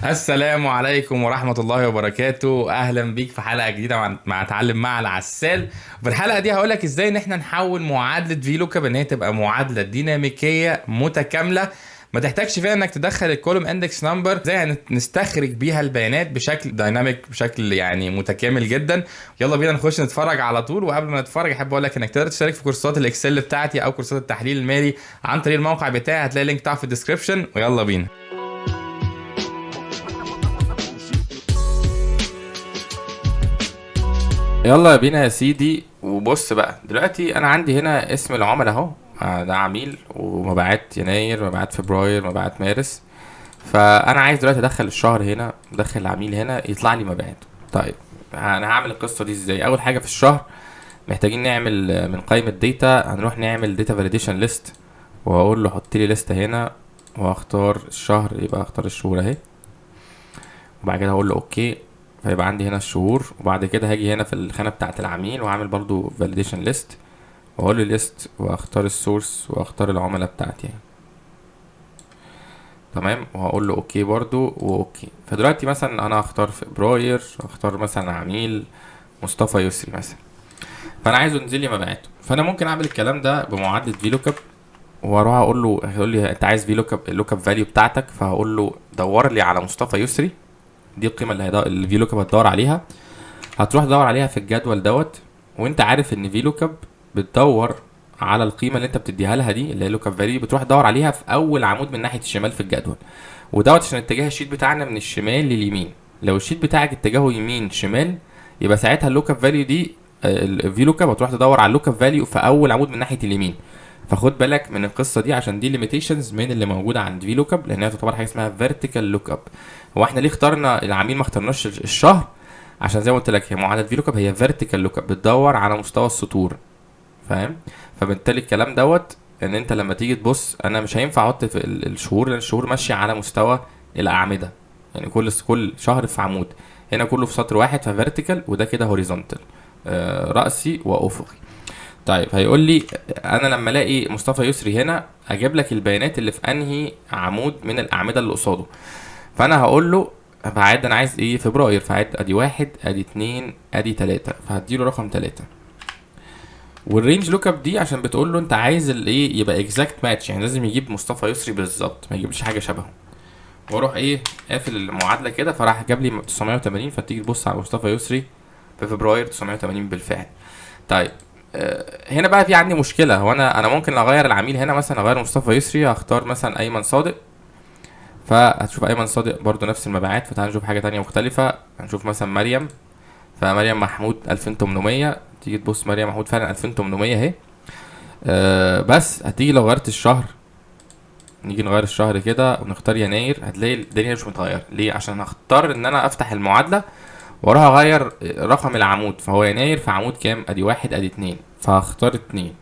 السلام عليكم ورحمة الله وبركاته. أهلا بيك في حلقة جديدة مع تعلم مع العسال. في الحلقة دي هقولك إزاي إن إحنا نحول معادلة VLOOKUP إن هي تبقى معادلة ديناميكية متكاملة، ما تحتاجش فيها إنك تدخل ال column index number، إزاي نستخرج بيها البيانات بشكل dynamic، بشكل يعني متكامل جدا. يلا بينا نخش نتفرج على طول. وقبل ما نتفرج احب اقول لك انك تقدر تشترك في كورسات ال Excel بتاعتي او كورسات التحليل المالي عن طريق الموقع بتاعي، هتلاقي ال link بتاعه في ال description. ويلا بينا. يلا بينا يا سيدي. وبص بقى دلوقتي انا عندي هنا اسم العملاء اهو، ده عميل، ومبيعات يناير، مبيعات فبراير، مبيعات مارس. فانا عايز دلوقتي ادخل الشهر هنا، ادخل العميل هنا، يطلع لي مبيعاته. طيب انا هعمل القصة دي ازاي؟ اول حاجة في الشهر محتاجين نعمل من قائمة data، هنروح نعمل data validation list، وهقول له حط لي list هنا، وهختار الشهر، يبقى اختار الشهور اهي، وبعد كده هقول له okay، فيبقى عندي هنا الشهور. وبعد كده هاجي هنا في الخانة بتاعه العميل وهعمل برضو validation list، واقول له list، واختار ال source، واختار العملاء بتاعتي يعني. تمام، وهقول له okay برضو و okay. فدلوقتي مثلا انا هختار فبراير، هختار مثلا عميل مصطفى يسري مثلا، فانا عايزه ينزل لي مبيعاته. فانا ممكن اعمل الكلام ده بمعادله VLOOKUP، واروح اقول له، هيقول لي انت عايز VLOOKUP ال lookup value بتاعتك، فهقول له دور لي على مصطفى يسري، دي القيمة اللي VLOOKUP هتدور عليها. هتروح تدور عليها في الجدول دوت، وانت عارف ان VLOOKUP بتدور على القيمة اللي انت بتديها لها دي اللي هي lookup value، بتروح تدور عليها في اول عمود من ناحية الشمال في الجدول، ودوت عشان اتجاه ال sheet بتاعنا من الشمال لليمين. لو ال sheet بتاعك اتجاهه يمين شمال، يبقى ساعتها ال lookup value دي، ال VLOOKUP هتروح تدور على ال lookup value في اول عمود من ناحية اليمين. فخد بالك من القصة دي عشان دي limitations من اللي موجودة عند VLOOKUP، لانها تعتبر حاجة اسمها vertical lookup. هو احنا ليه اخترنا العميل ما اخترناش الشهر؟ عشان زي ما قلت لك هي معادلة VLOOKUP هي vertical lookup، بتدور على مستوى السطور، فاهم؟ فبالتالي الكلام دوت ان انت لما تيجي تبص، انا مش هينفع احط في الشهور، لان الشهور ماشية على مستوى الاعمدة، يعني كل شهر في عمود، هنا كله في سطر واحد، ف vertical، وده كده horizontal، راسي وافقي. طيب هيقول لي انا لما الاقي مصطفى يسري هنا اجيب لك البيانات اللي في انهي عمود من الاعمدة اللي قصاده. فانا هقول له بعد انا عايز ايه؟ فبراير، فعد ادي 1 ادي 2 ادي 3، فهديله رقم 3. وال range lookup دي عشان بتقول له انت عايز الايه يبقى exact match، يعني لازم يجيب مصطفى يسري بالظبط، ما يجيبليش حاجة شبهه. واروح ايه قافل المعادلة كده، فراح جاب لي 980. فتيجي تبص على مصطفى يسري في فبراير 980 بالفعل. طيب هنا بقى في عندي مشكلة، هو انا ممكن اغير العميل هنا، مثلا اغير مصطفى يسري، هختار مثلا ايمن صادق، فهتشوف ايمن صادق برضو نفس المبيعات. فتعال نشوف حاجة تانية مختلفة، هنشوف مثلا مريم، فمريم محمود 2800، تيجي تبص مريم محمود فعلا 2800 اهي. بس هتيجي لو غيرت الشهر، نيجي نغير الشهر كده ونختار يناير، هتلاقي الدنيا مش متغيرة. ليه؟ عشان هختار ان انا افتح المعادلة واروح اغير رقم العمود، فهو يناير في عمود كام؟ ادي 1 ادي 2، فهختار 2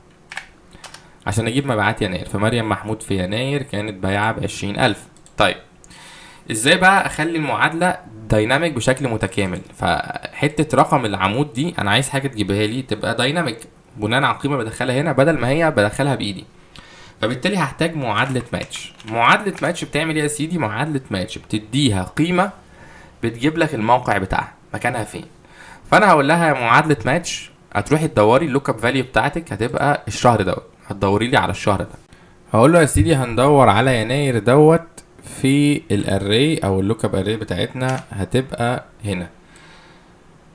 عشان اجيب مبيعات يناير. فمريم محمود في يناير كانت بايعة ب20,000. طيب ازاي بقى اخلي المعادلة dynamic بشكل متكامل؟ فحتة رقم العمود دي انا عايز حاجة تجيبها لي تبقى dynamic بناء على القيمة بدخلها هنا بدل ما هي بدخلها بايدي، فبالتالي هحتاج معادلة ماتش. معادلة ماتش بتعمل ايه يا سيدي؟ معادلة ماتش بتديها قيمة بتجيب لك الموقع بتاعها مكانها فين. فانا هقول لها يا معادلة ماتش هتروحي تدوري ال lookup value بتاعتك هتبقى الشهر دوت، هتدوري لي على الشهر ده. هقول له يا سيدي هندور على يناير دوت في ال array او ال lookup array بتاعتنا هتبقى هنا.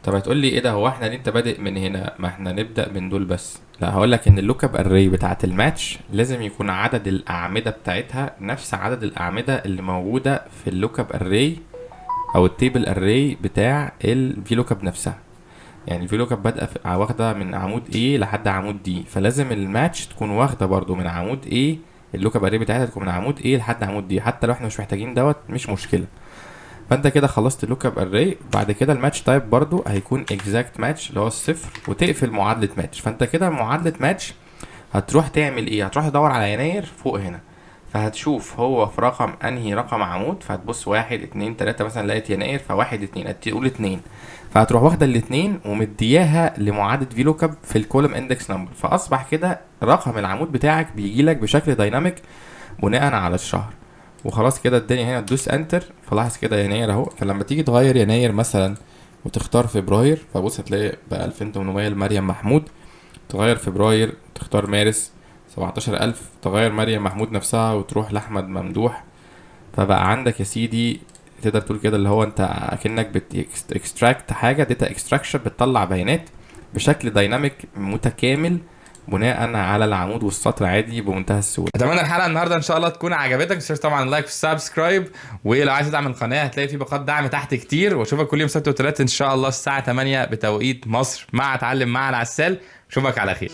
طب هتقول لي ايه ده، هو احنا ليه انت بادئ من هنا؟ ما احنا نبدا من دول بس. لا، هقول لك ان ال lookup array بتاعت الماتش لازم يكون عدد الاعمدة بتاعتها نفس عدد الاعمدة اللي موجودة في ال lookup array او ال table array بتاع ال VLOOKUP نفسها. يعني ال VLOOKUP بادئه واخده من عمود A لحد عمود D، فلازم الماتش تكون واخده برضو من عمود A، ال lookup array بتاعتها تكون من عمود A لحد عمود D، حتى لو احنا مش محتاجين دوت مش مشكلة. فانت كده خلصت ال lookup array. بعد كده ال match type برضو هيكون exact match اللي هو الصفر، وتقفل معادلة ماتش. فانت كده معادلة ماتش هتروح تعمل ايه؟ هتروح تدور على يناير فوق هنا، فهتشوف هو في رقم انهي رقم عمود، فهتبص 1 2 3 مثلا، لقيت يناير ف1 2، هتقول 2، فهتروح واخده الاتنين ومدياها لمعادله VLOOKUP في ال column index number. فاصبح كده رقم العمود بتاعك بيجي لك بشكل dynamic بناء على الشهر. وخلاص كده الدنيا هنا تدوس enter. فلاحظ كده يناير اهو. فلما تيجي تغير يناير مثلا وتختار فبراير، فبص هتلاقي بقى 2800 لمريم محمود. تغير فبراير تختار مارس 17000، تغير مريم محمود نفسها وتروح لأحمد ممدوح. فبقى عندك يا سيدي تقدر تقول كده اللي هو انت اكنك بت extract حاجة، data extraction، بتطلع بيانات بشكل dynamic متكامل بناء على العمود والسطر عادي بمنتهى السهولة. اتمنى الحلقة النهارده ان شاء الله تكون عجبتك. ما تنساش طبعا like و subscribe، ولو عايز تدعم القناة هتلاقي في باقات دعم تحت كتير. واشوفك كل يوم سبت وثلاث ان شاء الله الساعة 8 بتوقيت مصر مع اتعلم مع العسال. اشوفك على خير.